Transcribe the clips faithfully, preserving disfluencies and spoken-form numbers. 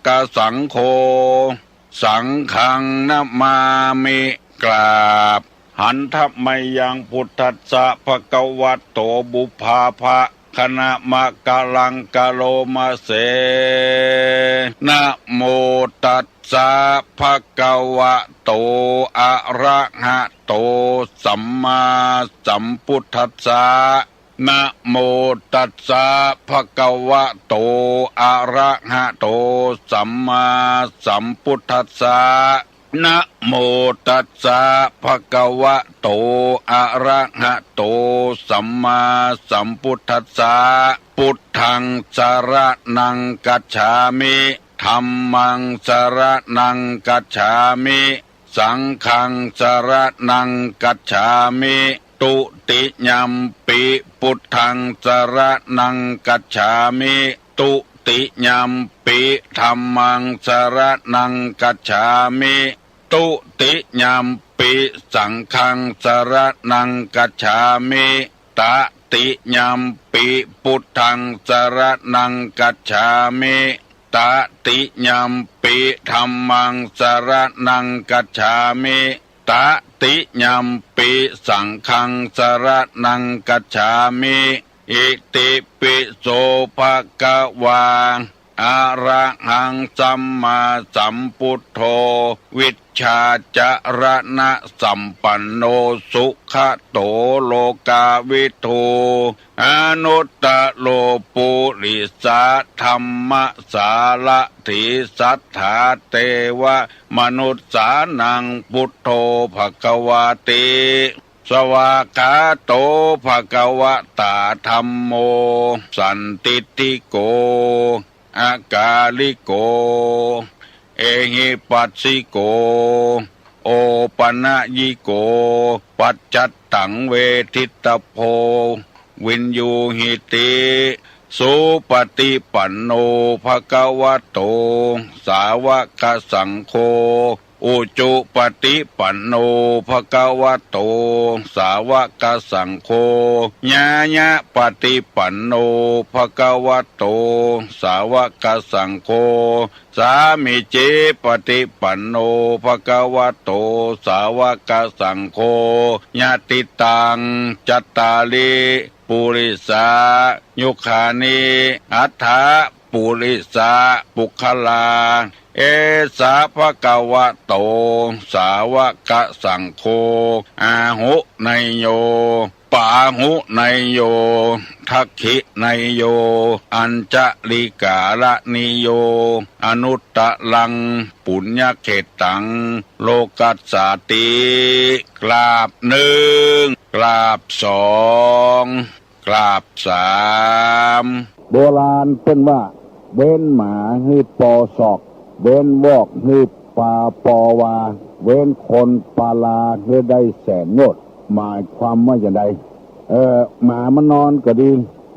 กะสังโฆ สังฆังนะมามิ กราบ หันทะมะยัง พุทธัสสะ ภะคะวะโต ปุพพาภะ คะนะมะกะลัง กะโรมะเส นะโมตัสสะ ภะคะวะโต อะระหะโต สัมมาสัมพุทธัสสะ นะโมตัสสะ ภะคะวะโต อะระหะโต สัมมาสัมพุทธัสสะ นะโมตัสสะ ภะคะวะโต อะระหะโต สัมมาสัมพุทธัสสะ พุทธังสะระณังกัจฉามิ ธัมมังสะระณังกัจฉามิ สังฆังสะระณังกัจฉามิ ตุติยัมปิ พุทธังสะระณังกัจฉามิ ตุติยัมปิ ธัมมังสะระณังกัจฉามิ ตุติยัมปิ สังฆังสะระณังกัจฉามิ ตะติยัมปิ พุทธังสะระณังกัจฉามิ ตะติยัมปิ ธัมมังสะระณังกัจฉามิ ตะติยัมปิ สังฆังสะระณังกัจฉามิ อิติปิโส ภะคะวา อะระหัง สัมมาสัมพุทโธ วิชชาจะระณะสัมปันโน สุขะโต โลกาวิทู อนุตตะโร ปุริสะธัมมะสารถี สัตถาเตวะมนุสสานัง พุทโธ ภะคะวาติ สวากขาโต ภะคะวะตา ธัมโม สันทิฏฐิโก อะกาลิโก เอหิปัสสิโก โอปะนะยิโก ปัจจัตตัง เวทิตตะโพ วินยูหิติ สุปะฏิปันโน ภะคะวะโต สาวะกะสังโฆ อุจุปะฏิปันโน ภะคะวะโต สาวะกะสังโฆ ญาญะปะฏิปันโน ภะคะวะโต สาวะกะสังโฆ สามีจิปะฏิปันโน ภะคะวะโต สาวะกะสังโฆ ยะติตัง จัตตาริ ปุริสา ยุคานิ อัฏฐะ ปุริสะ ปุคคลา เอสะ ภะคะวะโต สาวะกะสังโฆ อาหุเนยโย ปาหุเนยโย ทักขิเนยโย อัญชะลีกาละนีโย อนุตตะรัง ปุญญะเขตตัง โลกัสสาติ กราบหนึ่ง กราบสอง กราบสาม โบราณเปิ้นว่า เว้นหมาหื้อปอศอก เว้นวอกหื้อปาปอวา เว้นคนปาลาหื้อได้แสนโยชน์ หมายความว่าจะใด เอ่อ หมามันนอนก็ดี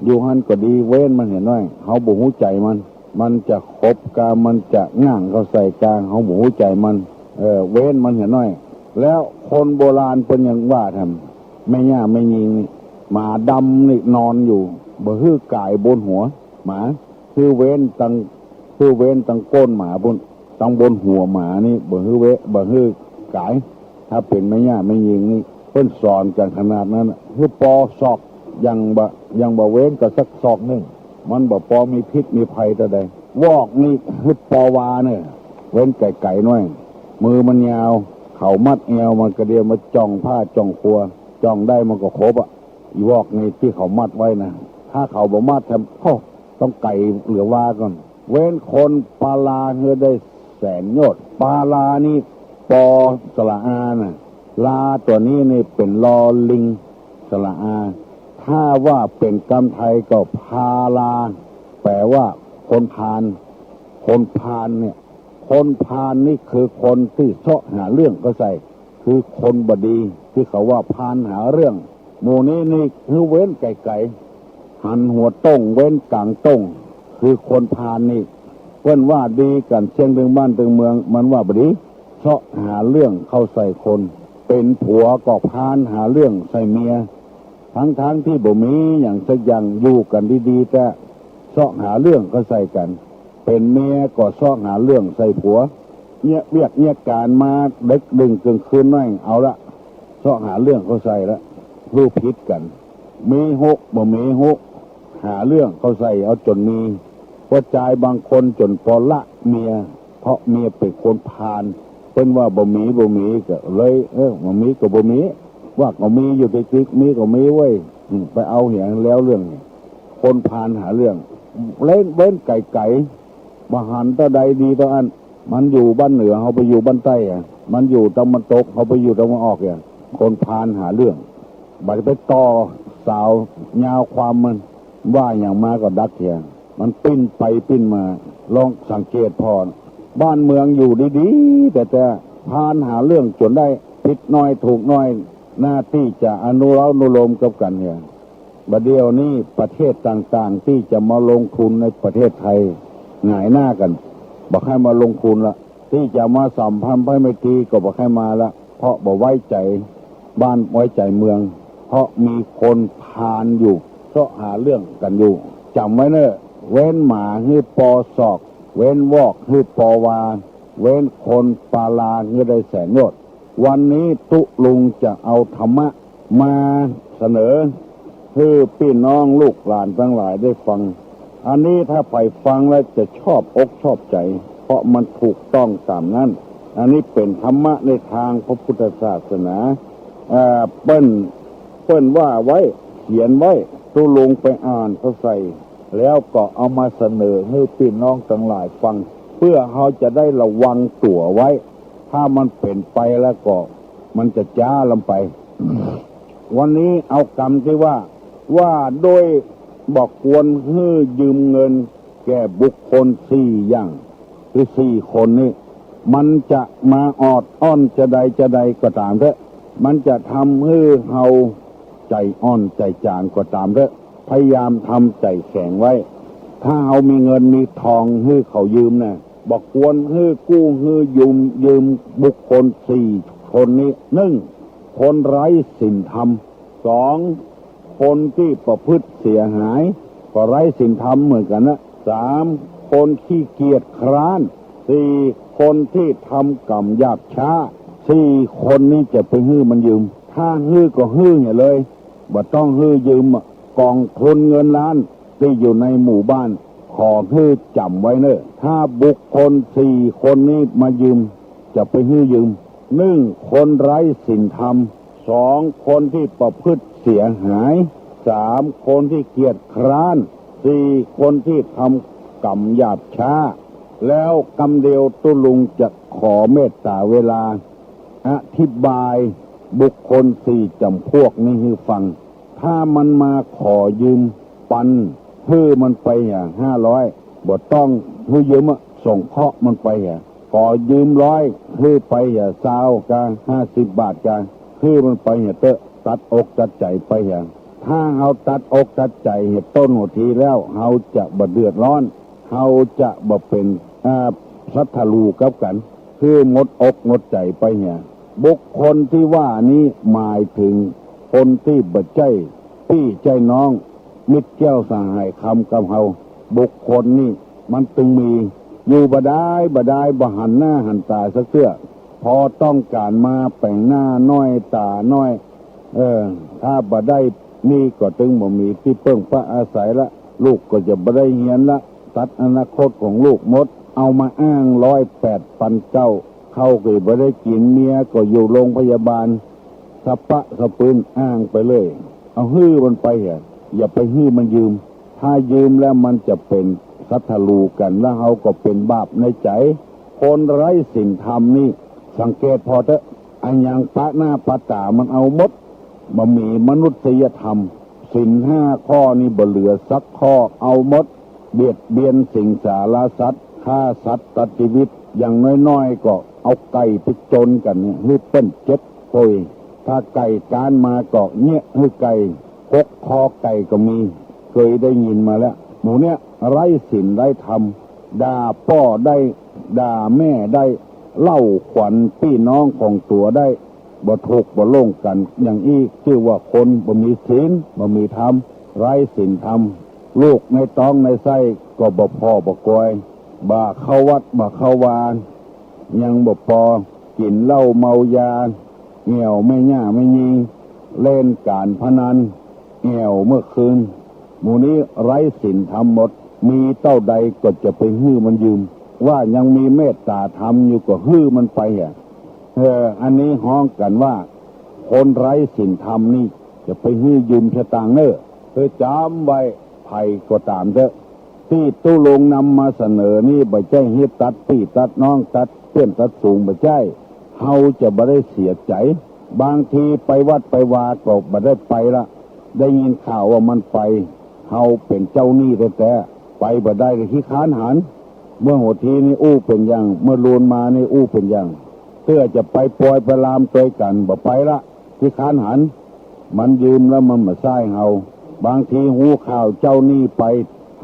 อยู่หั้นก็ดี เว้นมันเหียน้อย เฮาบ่ฮู้ใจ๋มัน มันจะขบกา มันจะง่างเข้าใส่กา เฮาบ่ฮู้ใจ๋มัน เอ่อ เว้นมันเหียน้อย แล้วคนโบราณเปิ้นยังว่าแถม แม่ย่าแม่ญิงนี่ หมาดำนี่นอนอยู่ บ่หื้อก๋ายบนหัวหมา หื้อเว้นตัง หื้อเว้นตังก้นหมาปุ้น ตังบนหัวหมานี่ บ่หื้อเว้น บ่หื้อก๋าย ถ้าเป๋นแม่ย่าแม่ญิงนี่ เปิ้นสอนกั๋นขนาดนั้นน่ะ หื้อปอศอก ยังบ่ ยังบ่เว้นกั๋นสักศอกนึ่ง มันบ่ปอมีพิษมีภัยเต้าใด วอกนี่หื้อปอวาเน่อ เว้นไก๋ๆ หน้อย มือมันยาว เขามัดแอวมันกระเดียวมาจ่องผ้าจ่องครัว จ่องได้มันก็ขบอะ อีวอกนี่ตี้เขามัดไว้นะ ถ้าเขาบ่มัดแถม โอ้ ต้องไก๋เหลือวาก่อน เว้นคนปาลาหื้อได้แสนโยชน์ ปาลานี่ ปอสระอาน่ะ ลาตั๋วนี้นี่เป๋นลอลิง สระอา ถ้าว่าเป๋นกำไทยก็พาลา แป๋ว่าคนพาล คนพาลเนี่ย คนพาลนี่คือคนตี้เซาะหาเรื่องเข้าใส่ คือคนบ่ดี ตี้เขาว่าพาลหาเรื่อง หมู่นี้นี่หื้อเว้นไก๋ๆ หันหัวโต้งเว้นก๋างโต้ง คือคนพาลนี่ เปิ้นว่าดีกั๋นเสี้ยงตึงบ้านตึงเมือง มันว่าบ่ดี เซาะหาเรื่องเข้าใส่คน เป๋นผัวก็พาลหาเรื่องใส่เมีย ตังๆ ตี้บ่มีหยังสักอย่าง อยู่กั๋นดีๆ แต๊ เซาะหาเรื่องเข้าใส่กั๋น เป๋นเมียก็เซาะหาเรื่องใส่ผัว เยียะเวียกเยียะก๋านมาเด็กดึ่งเกิ่งคืนหน้อย เอาละ เซาะหาเรื่องเข้าใส่ละ ฮู้ผิดกั๋น มีฮู้บ่มีฮู้ หาเรื่องเข้าใส่เอาจ๋นมี ผู้จายบางคนจ๋นปอละเมีย เพราะเมียเป๋นคนพาล เปิ้นว่าบ่มีบ่มีก็เลย เออ บ่มีก็บ่มี ว่าก็มีอยู่ติกๆ มีก็มีเว้ย อืม ไปเอาเหียแล้วเรื่องเนี่ย คนพาลหาเรื่อง เล่นเว้นไก๋ๆ บ่หันเต้าใดดีเต้าอั้น มันอยู่บ้านเหนือ เฮาไปอยู่บ้านใต้อะ มันอยู่ตะวันตก เฮาไปอยู่ตะวันออกอะ คนพาลหาเรื่อง บ่าจะไปต่อสาวยาวความมัน ว่าหยังมาก็ดักเหีย มันปิ้นไปปิ้นมา ลองสังเกตผ่อ บ้านเมืองอยู่ดีๆ แต่ แต่พาลหาเรื่องจ๋นได้ ผิดหน้อยถูกหน้อย หน้าตี้จะอนุเร้าอนุโลมกับกั๋นเหีย บ่าเดี่ยวนี้ประเทศต่างๆ ตี้จะมาลงทุนในประเทศไทย หงายหน้ากั๋น บ่ใค่มาลงทุนละ ตี้จะมาสัมพันธ์ไพร่ไมตรีก็บ่ใค่มาละ เพราะบ่ไว้ใจ๋บ้านไว้ใจ๋เมือง เพราะมีคนพาลอยู่ เซาะหาเรื่องกั๋นอยู่ จ๋ำไว้เน่อ เว้นหมาหื้อปอสอก เว้นวอกหื้อปอวา เว้นคนปาลาหื้อได้แสนโยชน์ วันนี้ตุ๊ลุงจะเอาธรรมะมาเสนอ หื้อปี้น้องลูกหลานตังหลายได้ฟัง อันนี้ถ้าใผฟังแล้วจะชอบอกชอบใจ๋ เพราะมันถูกต้องต๋ามนั้น อันนี้เป๋นธรรมะในตางพระพุทธศาสนา เอ่อ เปิ้น เปิ้นว่าไว้ เขียนไว้ ตุ๊ลุงไปอ่านเข้าใส่ แล้วก็เอามาเสนอหื้อปี้น้องตังหลายฟัง เปื้อเฮาจะได้ระวังตั๋วไว้ ถ้ามันเป๋นไปแล้วก็มันจะจ๊าลำไป วันนี้เอากำตี้ว่า ว่าโดยบ่ควรหื้อยืมเงินแก่บุคคลสี่อย่าง คือสี่คนนี้ มันจะมาออดอ้อนจาใดจาใดก็ต๋ามเต๊อะ มันจะทำหื้อเฮาใจ๋อ่อนใจ๋จ๋างก็ต๋ามเต๊อะ พยายามทำใจ๋แข็งไว้ ถ้าเฮามีเงินมีตองหื้อเขายืมนะ บ่ควรหื้อกู้หื้อยืม ยืมบุคคลสี่คนนี้ นึ่ง คนไร้ศีลธรรม สอง คนตี้ประพฤติเสียหาย ก็ไร้ศีลธรรมเหมือนกั๋นนะ สาม คนขี้เกียจคร้าน สี่ คนตี้ทำกรรมหยาบช้า สี่คนนี้จะไปหื้อมันยืม ถ้าหื้อก็หื้อเหียเลย บ่ต้องหื้อยืมอะ ก๋องทุนเงินล้านตี้อยู่ในหมู่บ้าน ขอหื้อจ๋ำไว้เน่อ ถ้าบุคคลสี่คนนี้มายืม จะไปหื้อยืม นึ่ง คนไร้ศีลธรรม สอง คนตี้ประพฤติเสียหาย สาม คนตี้เกียจคร้าน สี่ คนตี้ทำกรรมหยาบช้า แล้วกำเดียวตุ๊ลุงจะขอเมตต๋าเวลา อธิบายบุคคลสี่จ๋ำพวกนี้หื้อฟัง ถ้ามันมาขอยืมปัน หื้อมันไปเหียห้าร้อย บ่ต้องหื้อยืมอะ สงเคราะห์มันไปเหีย ขอยืมร้อย หื้อไปเหียซาวกา ห้าสิบบาทกา หื้อมันไปเหียเต๊อะ ตัดอกตัดใจ๋ไปเหีย ถ้าเฮาตัดอกตัดใจ๋เหียต้นหัวทีแล้ว เฮาจะบ่เดือดร้อน เฮาจะบ่เป๋น อ่า ศัตรู๋กับกั๋น หื้อหมดอกหมดใจ๋ไปเหีย บุคคลตี้ว่านี้หมายเถิงคนตี้บ่ใจ้ปี้ใจ้น้อง มิตรแก้วสหายคำกับเฮา บุคคลนี้มันตึงมี อยู่บ่ดายบ่ดาย บ่หันหน้าหันต๋าสักเตื้อ พอต้องก๋านมาแป๋งหน้าน้อยต๋าน้อย เออ ถ้าบ่ได้นี่ก็ตึงบ่มีตี้เปิ้งปะอาศัยละ ลูกก็จะบ่ได้เฮียนละ ตัดอนาคตของลูกหมด เอามาอ้างร้อยแปดปันเก๊า ข้าวก็บ่ได้กิ๋น เมียก็อยู่โรงพยาบาล สะปะสะปืนอ้างไปเลย เอาหื้อมันไปเถอะ อย่าไปหื้อมันยืม ถ้ายืมแล้วมันจะเป๋นศัตรู๋กั๋น แล้วเฮาก็เป๋นบาปในใจ๋ คนไร้ศีลธรรมนี่ สังเกตผ่อเต๊อะ อะหยังปะหน้าปะต๋ามันเอาหมด บ่มีมนุษยธรรม ศีลห้าข้อนี่บ่เหลือสักข้อ เอาหมด เบียดเบียนสิงสาราสัตว์ ฆ่าสัตว์ตัดชีวิต อย่างน้อยๆ ก็เอาไก่ไปจนกั๋นเนี่ย หื้อเปิ้นเจ็บป่วย ถ้าไก่ก๊านมาก็เยียะหื้อไก่ หกคอไก่ก็มี เกยได้ยินมาแล้ว หมู่เนี้ยไร้ศีลไร้ธรรม ด่าป้อได้ ด่าแม่ได้ เล่าขวัญปี้น้องของตั๋วได้ บ่ถูกบ่โล่งกั๋น อย่างอี้จื้อว่าคนบ่มีศีล บ่มีธรรม ไร้ศีลธรรม ลูกในต๊องในไส้ก็บ่ผ่อบ่กอย บ่าเข้าวัดบ่าเข้าวา ยังบ่ปอ กิ๋นเหล้าเมายา แอ่วแม่ย่าแม่ญิง เล่นก๋านพนัน แอ่วเมื่อคืน หมู่นี้ไร้ศีลธรรมหมด มีเต้าใดก็จะไปหื้อมันยืม ว่ายังมีเมตต๋าธรรมอยู่ก็หื้อมันไปเหีย เออ อันนี้ฮ้องกั๋นว่า คนไร้ศีลธรรมนี่จะไปหื้อยืมสตางค์เน่อ เออ จ๋ำไว้ ใผก็ต๋ามเต๊อะ ตี้ตุ๊ลุงนำมาเสนอนี่บ่ใจ้หื้อตัดปี้ตัดน้อง ตัดเปื้อนตัดฝูง บ่ใจ้ เฮาจะบ่ได้เสียใจ๋ บางทีไปวัดไปวาก็บ่ได้ไปละ ได้ยินข่าวว่ามันไป เฮาเป๋นเจ้าหนี้แต๊ๆ ไปบ่ได้เลย ขี้ค้านหัน เมื่อหัวทีนี่อู้เป๋นอย่าง เมื่อลูนมานี่อู้เป๋นอย่าง เตื้อจะไปปอยไปลามตวยกั๋น บ่ไปละ ขี้ค้านหัน มันยืมแล้วมันบ่ใซ้เฮา บางทีฮู้ข่าวเจ้าหนี้ไป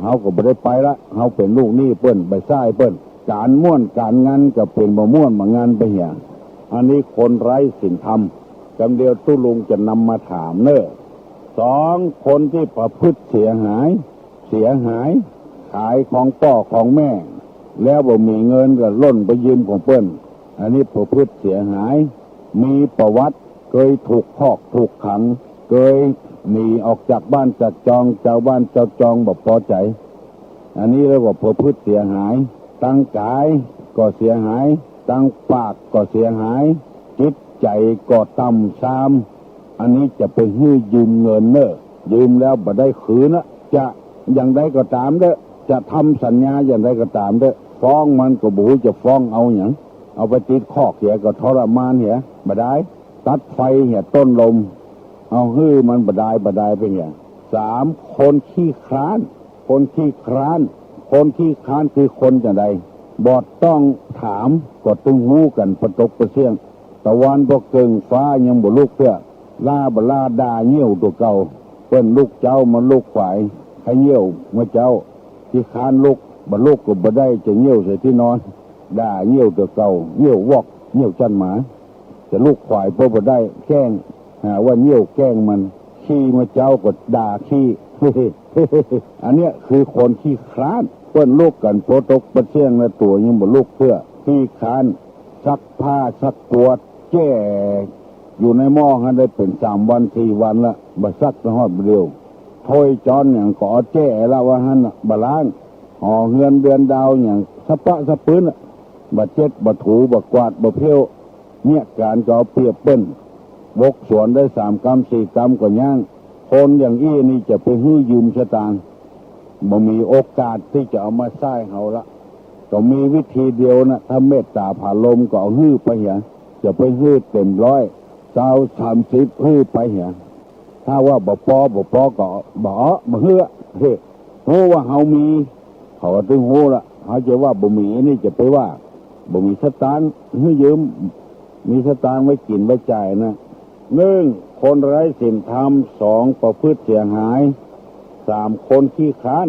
เฮาก็บ่ได้ไปละ เฮาเป๋นลูกหนี้เปิ้น บ่ใซ้เปิ้น ก๋านม่วนก๋านงันก็เป๋นบ่ม่วนบ่งันไปเหีย อันนี้คนไร้ศีลธรรม กำเดียวตุ๊ลุงจะนำมาถามเน่อ สอง คนตี้ประพฤติเสียหาย เสียหาย ขายของป้อของแม่ แล้วบ่มีเงินก็ล่นไปยืมของเปิ้น อันนี้ประพฤติเสียหาย มีประวัติ เกยถูกคอกถูกขัง เกยหนีออกจากบ้านจากจอง จาวบ้านจาวจองบ่ปอใจ๋ อันนี้เรียกว่าประพฤติเสียหาย ตังก๋ายก็เสียหาย ตังปากก็เสียหาย จิตใจ๋ก็ต่ำทราม อันนี้จะไปหื้อยืมเงินเน่อ ยืมแล้วบ่ได้คืนละ จะอย่างใดก็ต๋ามเต๊อะ จะทำสัญญาอย่างใดก็ต๋ามเต๊อะ ฟ้องมันก็บ่ฮู้จะฟ้องเอาหยัง เอาไปติดคอกเหียก็ทรมานเหีย บ่ได้ ตัดไฟเหียต้นลม เอาหื้อมันบ่ได้ บ่ได้ไปเหีย สาม คนขี้คร้าน คนขี้คร้าน คนขี้คร้านคือคนจั่งใด บ่ต้องถามก็ตึงฮู้กั๋นปะตกปะเสี้ยง ตะวันปอเกิ่งฟ้ายังบ่ลุกเตื้อ ล้าบ่ล้าด่าเยี่ยวตั๋วเก่า เปิ้นลุกเจ๊ามันลุกขวาย ใค่เยี่ยวเมื่อเจ๊า ขี้คร้านลุก บ่ลุกก็บ่ได้ จะเยี่ยวใส่ตี้นอน ด่าเยี่ยวตั๋วเก่า เยี่ยววอก เยี่ยวจั้นหมา จะลุกขวายก็บ่ได้ แกล้ง หาว่าเยี่ยวแกล้งมัน ขี้เมื่อเจ๊าก็ด่าขี้ อันเนี้ยคือคนขี้คร้าน เปิ้นลุกกั๋นปะตกปะเสี้ยงละตั๋วยังบ่ลุกเตื้อ ขี้คร้าน ซักผ้าซักปัวแจ้อยู่ในหม้อหั้นได้เป๋นสามวันสี่วันละ บ่ซักจะฮอดบ่าเดี่ยว ถ้วยจ๊อนหยังก็เอาแจ้ละว่าหั้นน่ะ บ่ล้าง หอเฮือนเดือนดาวหยังสะปะสะปื้นน่ะ บ่เจ็ดบ่ถูบ่กวาดบ่เผี้ยว เยียะก๋านก็เอาเปรียบเปิ้น บกสวนได้สามกำสี่กำก็ย้าง คนอย่างอี้นี่จะไปหื้อยืมสตางค์ บ่มีโอกาสตี้จะเอามาใซ้เฮาละ ก็มีวิธีเดียวนะ ถ้าเมตต๋าผาลมก็เอาหื้อไปเหีย จะไปหื้อเต๋มร้อย ซาว สามสิบ หื้อไปเหีย ถ้าว่าบ่ปอ บ่ปอก็บ่เอา บ่หื้อ เฮ้ ฮู้ว่าเฮามี เขาก็ตึงฮู้ละ เฮาจะว่าบ่มีนี่จะไปว่า บ่มีสตางค์หื้อยืม มีสตางค์ไว้กิ๋นไว้จ่ายนะ นึ่ง คนไร้ศีลธรรม สอง ประพฤติเสียหาย สาม คนขี้คร้าน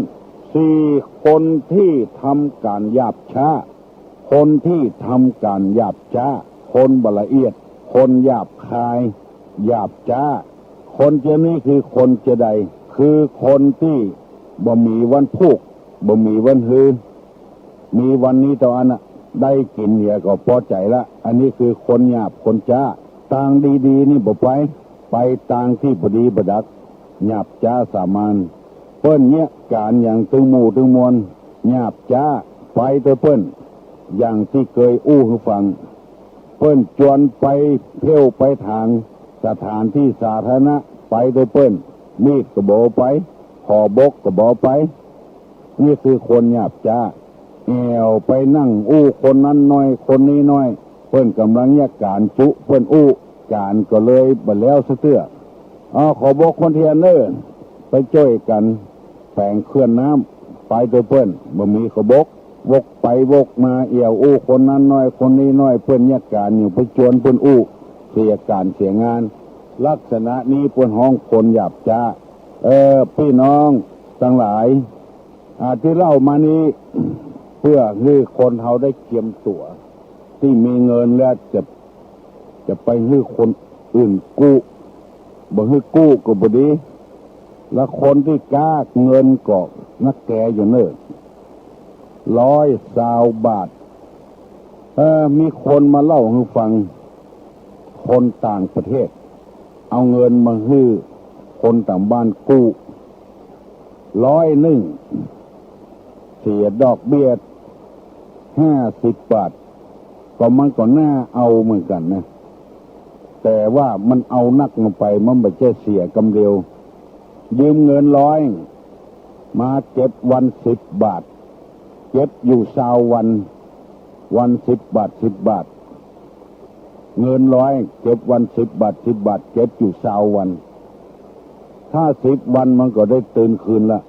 สี่ คนตี้ทำก๋านหยาบจ๊า คนตี้ทำก๋านหยาบจ๊า คนบ่ละเอียด คนหยาบคาย หยาบจ๊า คนจานี้คือคนจาใด คือคนตี้บ่มีวันพูก บ่มีวันฮือ มีวันนี้เต้าอั้นน่ะ ได้กิ๋นเหียก็ปอใจ๋ละ อันนี้คือคนหยาบคนจ๊า ตางดีๆ นี่บ่ไป ไปตางตี้บ่ดีบ่ดัก หยาบจ๊าสามัญ เปิ้นเยียะก๋านอย่างตึงหมู่ตึงมวล หยาบจ๊า ไปตวยเปิ้น อย่างตี้เกยอู้หื้อฟัง เปิ้นจวนไปเผี้ยวไปถาง สถานตี้สาธารณะ ไปตวยเปิ้น มีดก็บ่เอาไป ขอบกก็บ่เอาไป นี่คือคนหยาบจ๊า แอ่วไปนั่งอู้คนนั้นน้อย คนนี้น้อย เปิ้นก่ำลังเยียะก๋านจุเปิ้นอู้ ก๋านก็เลยบ่แล้วสักเตื้อ อ้อ ขอบกคนเทียนเน่อ ไปจ้วยกั๋นแป๋งเขื่อนน้ำ ไปตวยเปิ้น บ่มีขอบก วกไปวกมา แอ่วอู้คนนั้นน้อย คนนี้น้อย เปิ้นเยียะก๋านอยู่ ไปจวนเปิ้นอู้ เสียก๋านเสียงาน ลักษณะนี้เปิ้นฮ้องคนหยาบจ๊า เออ ปี้น้องตังหลาย อ่า ตี้เล่ามานี้ เปื้อหื้อคนเฮาได้เจียมตั๋ว ตี้มีเงินแล้วจะ จะไปหื้อคนอื่นกู้ บ่หื้อกู้ก็บ่ดี และคนตี้ก๊าเงินก็นักแกอยู่เน่อ ร้อยซาวบาท เออ มีคนมาเล่าหื้อฟัง คนต่างประเทศ เอาเงินมาหื้อคนต่างบ้านกู้ ร้อยนึ่ง เสียดอกเบี้ยห้าสิบบาท ก็มันก็น่าเอาเหมือนกั๋นนะ แต่ว่ามันเอานักลงไป มันบ่ใจ้เสียกำเดียว ยืมเงินร้อย มาเก็บวันสิบบาท เก็บอยู่ซาววัน วันสิบบาท สิบบาท เงินร้อย เก็บวันสิบบาท สิบบาท เก็บอยู่ซาววัน ถ้าสิบวันมันก็ได้ตื่นคืนละ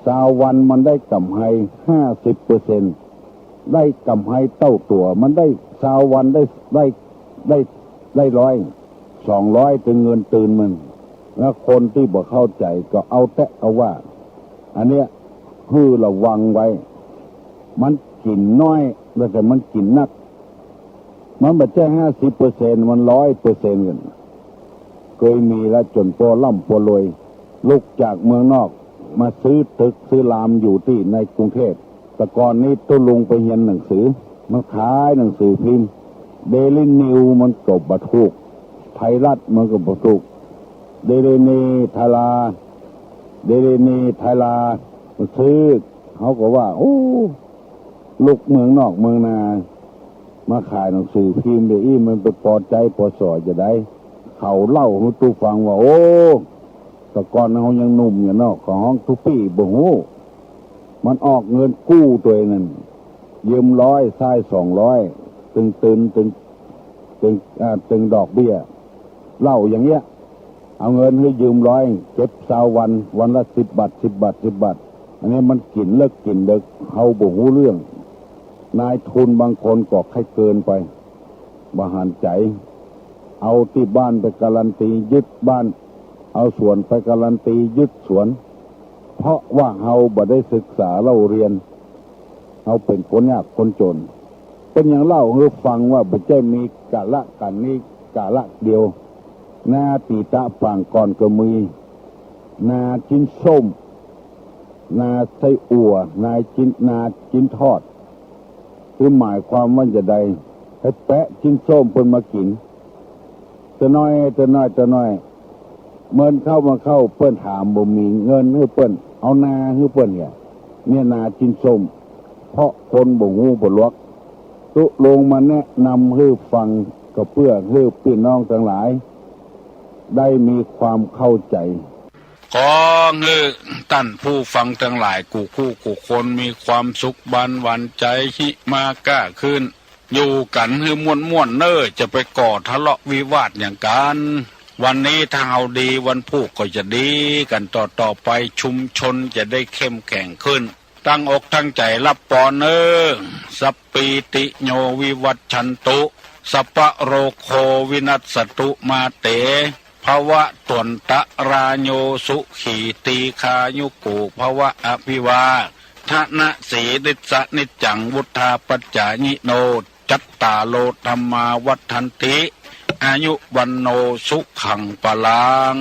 ซาววันมันได้ก๋ำไรห้าสิบเปอร์เซ็นต์ ได้ก๋ำไรเต้าตั๋ว มันได้ซาววันได้ ได้ ได้ ได้ร้อย สองร้อย เป๋นเงินตื่นมัน แล้วคนตี้บ่เข้าใจ๋ก็เอาแต๊เอาว่า อันเนี้ยหื้อระวังไว้ มันกิ๋นน้อย แล้วแต่มันกิ๋นนัก มันบ่ใจ้ห้าสิบเปอร์เซ็นต์ มันร้อยเปอร์เซ็นต์กั๋น เกยมีละ จ๋นปอล่ำปอรวย ลุกจากเมืองนอก มาซื้อตึกซื้อรามอยู่ตี้ในกรุงเทพฯ แต่ก่อนนี้ตุ๊ลุงไปเฮียนหนังสือ มันขายหนังสือพิมพ์ เดลี่นิวส์มันก็บ่ถูก ไทยรัฐมันก็บ่ถูก เดลี่นิวส์ไทยแลนด์ เดลี่นิวส์ไทยแลนด์ มันซื้อ เขาก็ว่า โอ้ ลูกเมืองนอกเมืองนา มาขายหนังสือพิมพ์แบบอี้ มันไปปอใจ๊ปอสอจะใด เขาเล่าหื้อตุ๊ฟังว่า โอ้ แต่ก่อนเฮายังหนุ่มอยู่เนาะ เขาฮ้องตุ๊ปี้บ่ฮู้ มันออกเงินกู้ตวยนั่น ยืมร้อย ใซ้สองร้อย ตึง ตึง ตึง ตึง อ่า ตึงดอกเบี้ย เล่าอย่างเงี้ย เอาเงินหื้อยืมร้อย เก็บซาววัน วันละสิบบาท สิบบาท สิบบาท อันนี้มันกิ๋นเลิกกิ๋นเดิก เฮาบ่ฮู้เรื่อง นายทุนบางคนก็ใค่เกินไป บ่หันใจ๋ เอาตี้บ้านไปการันตียึดบ้าน เอาสวนไปการันตียึดสวน เพราะว่าเฮาบ่ได้ศึกษาเล่าเรียน เฮาเป๋นคนยากคนจ๋น เปิ้นยังเล่าหื้อฟังว่าบ่ใจ้มีกาละกั๋นนี้กาละเดียว นาตี๋ตะปางก่อนก็มี นาจิ๊นส้ม นาไส้อั่ว นาจิ๊น นาจิ๊นทอด คือหมายความว่าจะใด หื้อแปะจิ๊นส้มเปิ้นมากิ๋น เตื้อน้อย เตื้อน้อย เตื้อน้อย เมินเข้ามาเข้า เปิ้นถามบ่มีเงินหื้อเปิ้น เอานาหื้อเปิ้นเนี่ย เนี่ยนาจิ๊นส้ม เพราะคนบ่ฮู้บ่หลวก ตุ๊ลุงมาแนะนำหื้อฟัง ก็เปื้อหื้อปี้น้องตังหลาย ได้มีความเข้าใจ๋ ขอหื้อต้านผู้ฟังตังหลายกู้คู่กู้คนมีความสุขบานหวานใจ๋ ฮิมาก้าคืน อยู่กั๋นหื้อม่วนๆ เน่อ จะไปก่อทะเลาะวิวาทหยังกั๋น วันนี้ถ้าเฮาดี วันพูกก็จะดีกั๋นต่อๆ ไป ชุมชนจะได้เข้มแข็งขึ้น ตั้งอกตั้งใจ๋ฮับปอนเน่อ สัพพีติโยวิวัชชันตุ สัพพะโรโควินัสสตุ มาเต ภะวะตวันตะราโย สุขีตีฆายุโก ภะวะ อะภิวาทะนะสีลิสสะนิจจัง วุฑฒาปัจจายิโน จัตตาโร ธัมมา วัฑฒันติ อายุ วัณโณ สุขัง พะลัง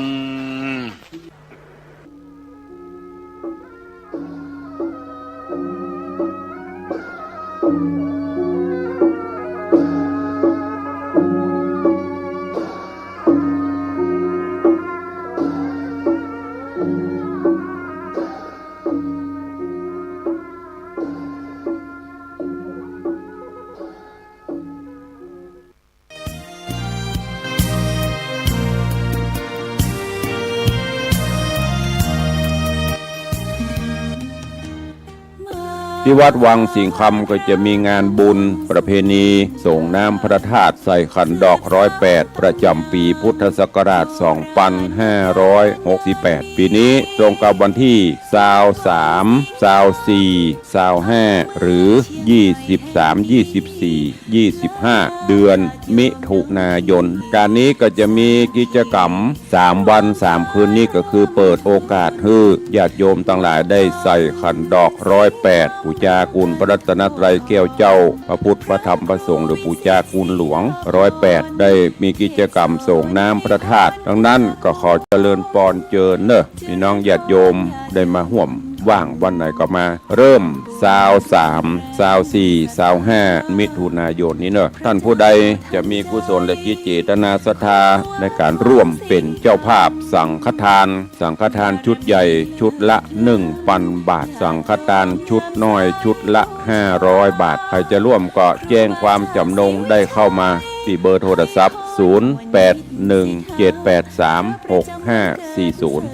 ตี้วัดวังสิงห์คำก็จะมีงานบุญประเพณีส่งน้ำพระธาตุใส่ขันดอกร้อยแปด ประจ๋ำปี๋พุทธศักราชสองปันห้าร้อยหกสิบแปด ปี๋นี้ตรงกับวันตี้ซาวสาม ซาวสี่ ซาวห้า หรือยี่สิบสาม ยี่สิบสี่ ยี่สิบห้า เดือนมิถุนายน ก๋านนี้ก็จะมีกิจก๋รรมสามวันสามคืนนี้ ก็คือเปิดโอกาสหื้อญาติโยมตังหลายได้ใส่ขันดอกร้อยแปด ปู๋จาคุณพระรัตนตรัยแก้วเจ้า พระพุทธ พระธรรม พระสงฆ์ หรือปู๋จาคุณหลวงร้อยแปด ได้มีกิจก๋รรมส่งน้ำพระธาตุ ดังนั้นก็ขอเจริญปอนเจิญเน่อ ปี้น้องญาติโยมได้มาฮ่วม ว่างวันไหนก็มา เริ่มซาวสาม ซาวสี่ ซาวห้า มิถุนายนนี้เนอะ ท่านผู้ใดจะมีกุศลและจิตเจตนาศรัทธาในก๋านร่วมเป๋นเจ้าภาพสังฆทาน สังฆทานชุดใหญ่ชุดละหนึ่งปันบาท สังฆทานชุดน้อยชุดละห้าร้อยบาท ใผจะร่วมก็แจ้งความจ๋ำนงได้เข้ามาตี้เบอร์โทรศัพท์ ศูนย์แปดหนึ่งเจ็ดแปดสามหกห้าสี่ศูนย์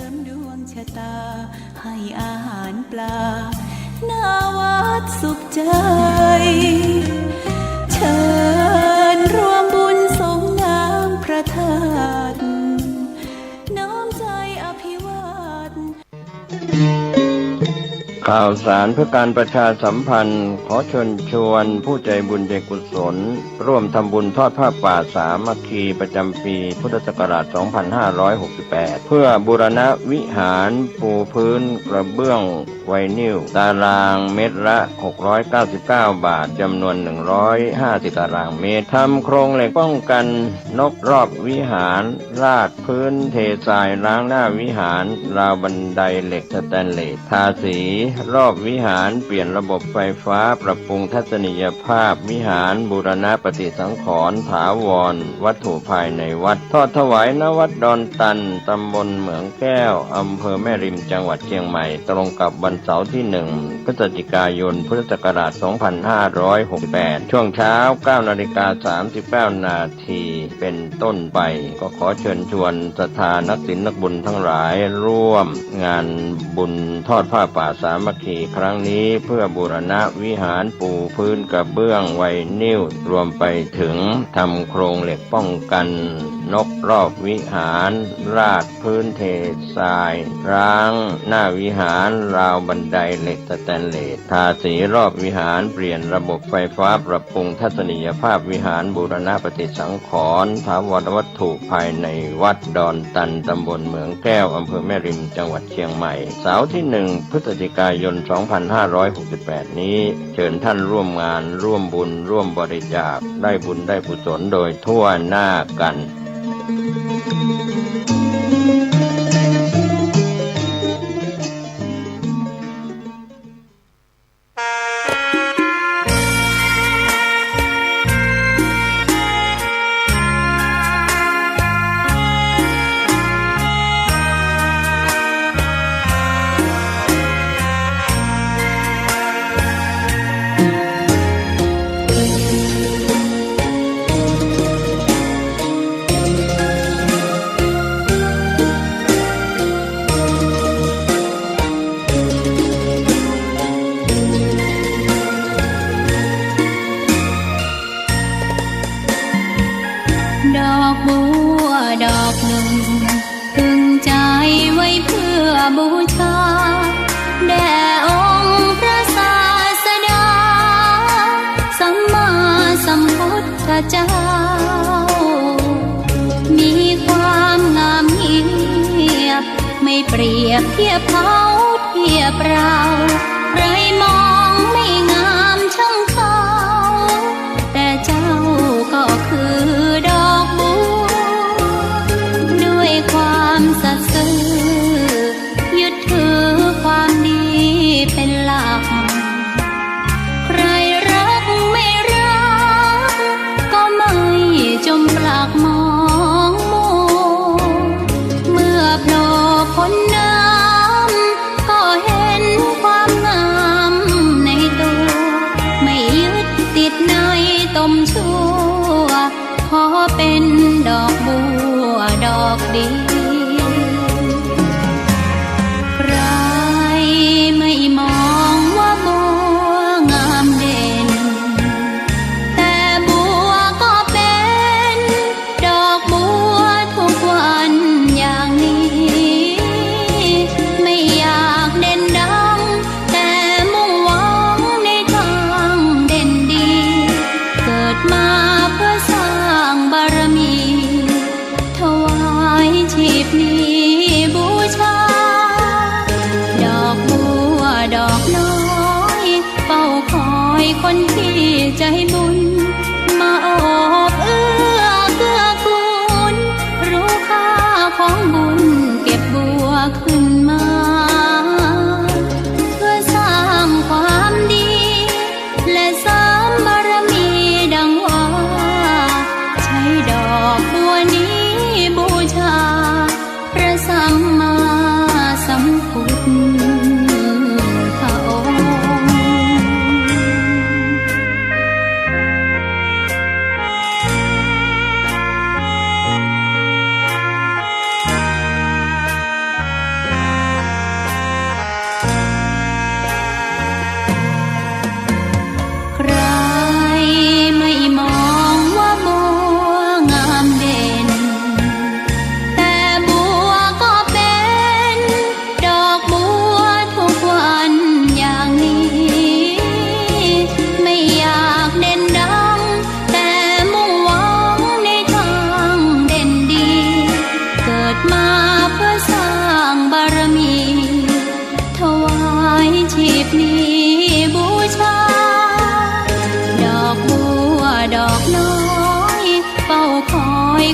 ให้อาหารปลา ณ วัดสุขใจ เชิญร่วมบุญสงน้ำพระธาตุ น้อมใจอภิวาท ข่าวสารเพื่อการประชาสัมพันธ์ ขอเชิญชวนผู้ใจบุญใจกุศล ร่วมทำบุญทอดผ้าป่าสามัคคีประจ๋ำปี๋พุทธศักราชสองพันห้าร้อยหกสิบแปด เพื่อบูรณะวิหารปูพื้นกระเบื้องไวนิล ตารางเมตรละหกร้อยเก้าสิบเก้าบาท จ๋ำนวนหนึ่งร้อยห้าสิบตารางเมตร ทำโครงเหล็กป้องกันนกรอบวิหาร ราดพื้นเททราย ล้างหน้าวิหาร ราวบันไดเหล็กสแตนเลส ทาสีรอบวิหาร เปลี่ยนระบบไฟฟ้า ปรับปรุงทัศนียภาพวิหาร บูรณะปฏิสังขรณ์ถาวรวัตถุภายในวัด ทอดถวาย ณ วัดดอนตัน ตำบลเหมืองแก้ว อำเภอแม่ริม จังหวัดเชียงใหม่ ตรงกับวันเสาร์ตี้หนึ่ง พฤศจิกายน พุทธศักราชสองพันห้าร้อยหกสิบแปด ช่วงเช้าเก้านาฬิกาสามสิบเก้านาที เป็นต้นไป ก็ขอเชิญชวนศรัทธานักศีลนักบุญทั้งหลาย ร่วมงานบุญทอดผ้าป่าสามัคคีครั้งนี้ เพื่อบูรณะวิหารปูพื้นกระเบื้องไวนิล รวมไปถึงทำโครงเหล็กป้องกันนกรอบวิหาร ราดพื้นเททราย ล้างหน้าวิหาร ราวบันไดเหล็กสแตนเลส ทาสีรอบวิหาร เปลี่ยนระบบไฟฟ้า ปรับปรุงทัศนียภาพวิหาร บูรณะปฏิสังขรณ์ถาวรวัตถุภายในวัดดอนตัน ตำบลเหมืองแก้ว อำเภอแม่ริม จังหวัดเชียงใหม่ เสาร์ตี้หนึ่ง พฤศจิกายน สองพันห้าร้อยหกสิบแปด นี้ เชิญท่านร่วมงาน ร่วมบุญ ร่วมบริจาค ได้บุญได้กุศลโดยทั่วหน้ากัน ดอกบัวดอกหนึ่ง ตึงใจไว้เพื่อบูชา แด่องค์พระศาสดา สัมมาสัมพุทธเจ้า มีความงามเงียบ ไม่เปรียบเทียบเขาเทียบเรา ใครมองไม่งามช่างเขา แต่เจ้าก็คือดอกบัว ด้วยความสัตย์ซื่อ ยึดถือความดีเป็นหลัก ใครรักไม่รัก ก็ไม่จมปลักมองมัว เมื่อโผล่พ้นน้ำ ก็เห็นความงามในตัว ไม่ยึดติดในตมชั่ว ขอเป็นดอกบัวดอกเดียว ใครไม่มองว่าบัวงามเด่น แต่บัวก็เป็นดอกบัวทุกวันอย่างนี้ ไม่อยากเด่นดัง แต่มุ่งหวังในทางเด่นดี เกิดมา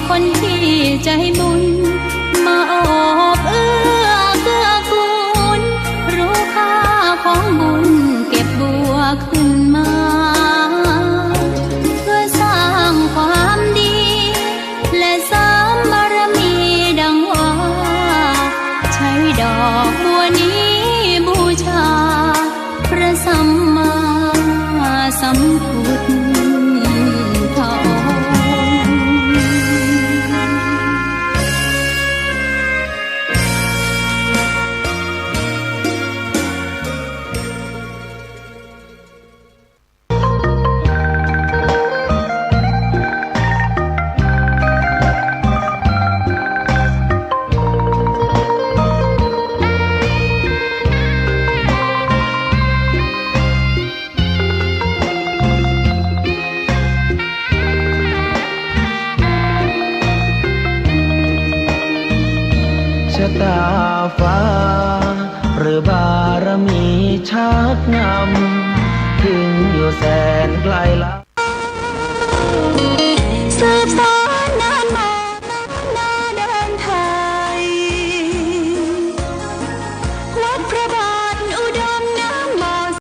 คนตี้ใจ๋บุญ มาโอบเอื้อเกื้อกูล ฮู้ค่าของบุญ เก็บบัวขึ้นมา เพื่อสร้างความดี และเสริมบารมีดังว่า ใช้ดอกบัวนี้บูชา พระสัมมาสัมพุทธองค์ ชะตาฟ้า หรือบารมีชักนำ เถิงอยู่แสนไกลละ สืบสา